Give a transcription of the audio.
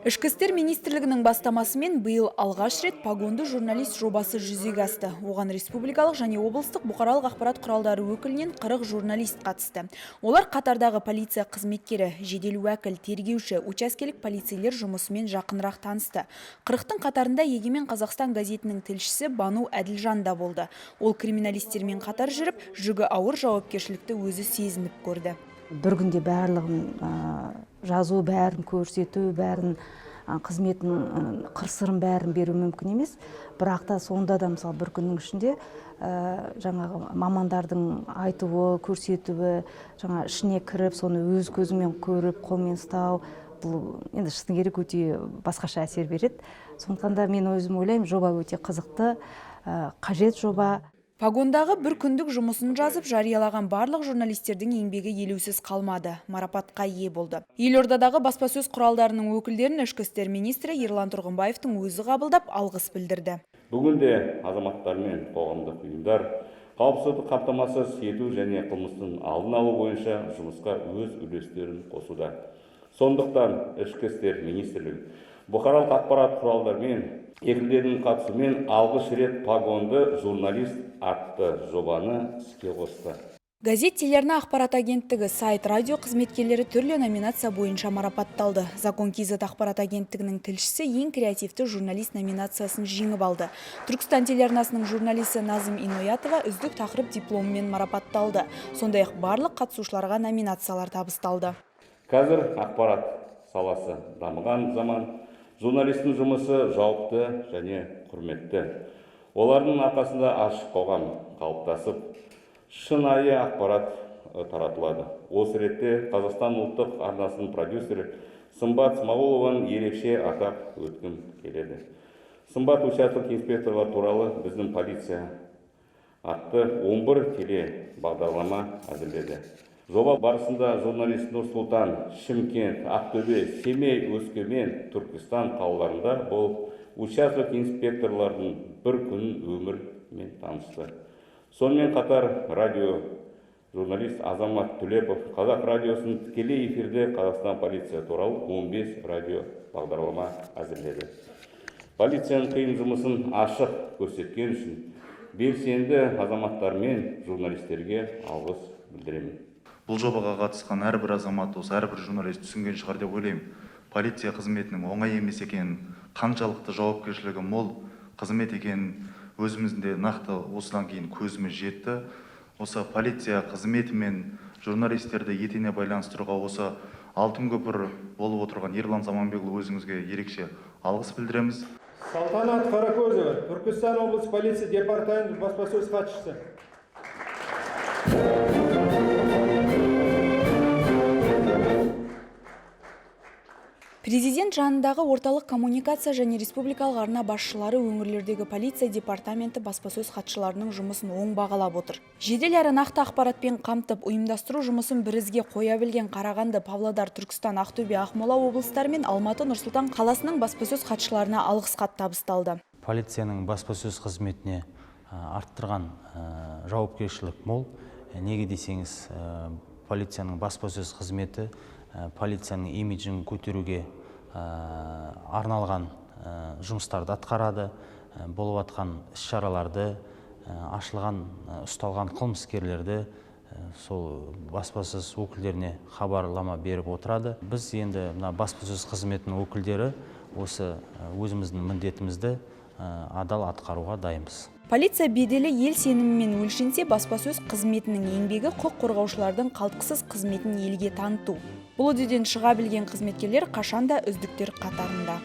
Ішкі істер министрлігінің бастамасымен биыл алғаш рет «Погонды журналист» жобасы жүзеге асты. Оған республикалық және облыстық бұқаралық ақпарат құралдары өкілінен 40 журналист қатысты. Олар қатардағы полиция қызметкері, жедел уәкіл, тергеуші, учаскелік полицейлер жұмысымен жақынырақ танысты. 40-тың қатарында «Егемен Қазақстан» газетінің тілшісі Бану Әділжан да болды. Ол криминалистермен қатар жүріп, жүгі ауыр жауапкершілікті өзі сезініп көрді. Бір күнде барлығын жазу, бәрін көрсету, бәрін қызметін, қыр-сырын бәрін беру мүмкін емес. Бірақ та сонда да, мысалы, бір күннің ішінде жаңағы мамандардың айтуы, көрсетуі, жаңа ішіне кіріп, соны өз көзімен көріп, қолмен ұстау, бұл енді шыны керек, өте басқаша әсер береді. Сондықтан да мен өзім ойлаймын, жоба өте қызықты, қажет жоба. Погондағы бір күндік жұмысын жазып жариялаған барлық журналистердің еңбегі елеусіз қалмады, марапатқа ие болды. Елордадағы баспасөз құралдарының өкілдерін ішкі істер министрі Ерлан Тұрғымбаевтың өзі қабылдап, алғыс білдірді. Бүгінде азаматтар мен қоғамдық ұйымдар қауіпсіздікті қамтамасыз ету және қылмыстың алдын алу бойынша жұмысқа өз үлестерін қосуда. Сондықтан Ішкі істер министрлігі бұқаралық ақпарат құралдары мен өкілдерінің қатысуымен алғаш рет «Погонды журналист» атты жобаны іске қосты. Газет, телеарна, ақпарат агенттігі, сайт, радио қызметкерлері түрлі номинация бойынша марапатталды. Закон KZ ақпарат агенттігінің тілшісі «Ең креативті журналист» номинациясын жеңіп алды. Түркістан телеарнасының журналисі Назым Иноятова «Үздік тақырып» дипломымен марапатталды. Сондай-ақ барлық қатысушыларға номинациялар табысталды. Қазір ақпарат саласы дамыған заман. Журналистің жұмысы жауапты және құрметті. Олардың арқасында ашық қоғам қалыптасып, шынайы ақпарат таратылады. Осы ретте Қазақстан ұлттық арнасының продюсері Сымбат Смағұлованы ерекше атап өткім келеді. Сымбат учаскелік инспекторлар туралы «Біздің полиция» атты 11 теле бағдарлама әзірледі. Жоба барысында журналист Нұр-Сұлтан, Шымкент, Ақтөбе, Семей, Өскемен, Түркістан қалаларында болып, учаскелік инспекторлардың бір күн өмірімен танысты. Сонымен қатар радио журналист Азамат Түлепов Қазақ радиосының тікелей эфирде Қазақстан полиция туралы 15 радио бағдарлама әзірледі. Полицияның қиын жұмысын ашық көрсеткен үшін белсенді азаматтар мен журналистерге алғыс білдіремін. Бұл жобаға қатысқан әрбір азамат, осы әрбір журналист түсінген шығар деп ойлаймын, полиция қызметінің оңай емес екенін, қаншалықты жауапкершілігі мол қызмет екенін. Өзіміздің де нақты осыдан кейін көзіміз жетті. Осы полиция қызметі мен журналистерді етене байланыстыруға осы алтын көпір болып отырған Ерлан Заманбекұлы, өзіңізге ерекше алғыс білдіреміз. Салтанат Қаракөзова, Түркістан облысы полиция департаменті баспасөз хатшысы. Президент жанындағы орталық коммуникация және республикалық арна басшылары өңірлердегі полиция департаменті баспасөз хатшыларының жұмысын оң бағалап отыр. Жедел әрі нақты ақпаратпен қамтып, ұйымдастыру жұмысын бірізге қоя білген Қарағанды, Павлодар, Түркістан, Ақтөбе, Ақмола облыстары мен Алматы, Нұрсұлтан қаласының баспасөз хатшыларына алғыс хат табысталды. Полицияның баспасөз қызметіне арттырған жауапкершілік мол. Неге десеңіз, полицияның баспасөз қызметі полицияның имиджін көтеруге арналған жұмыстарды атқарады, болып жатқан іс-шараларды, ашылған, ұсталған қылмыскерлерді сол баспасөз өкілдеріне хабарлама беріп отырады. Біз енді мына баспасөз қызметінің өкілдері осы өзіміздің міндетімізді адал атқаруға дайынбыз. Полиция беделі ел сенімімен өлшенсе, баспасөз қызметінің еңбегі құқық қорғаушылардың қалтқысыз қызметін елге таныту. Бұл үдеден шыға білген қызметкерлер қашанда үздіктер қатарында.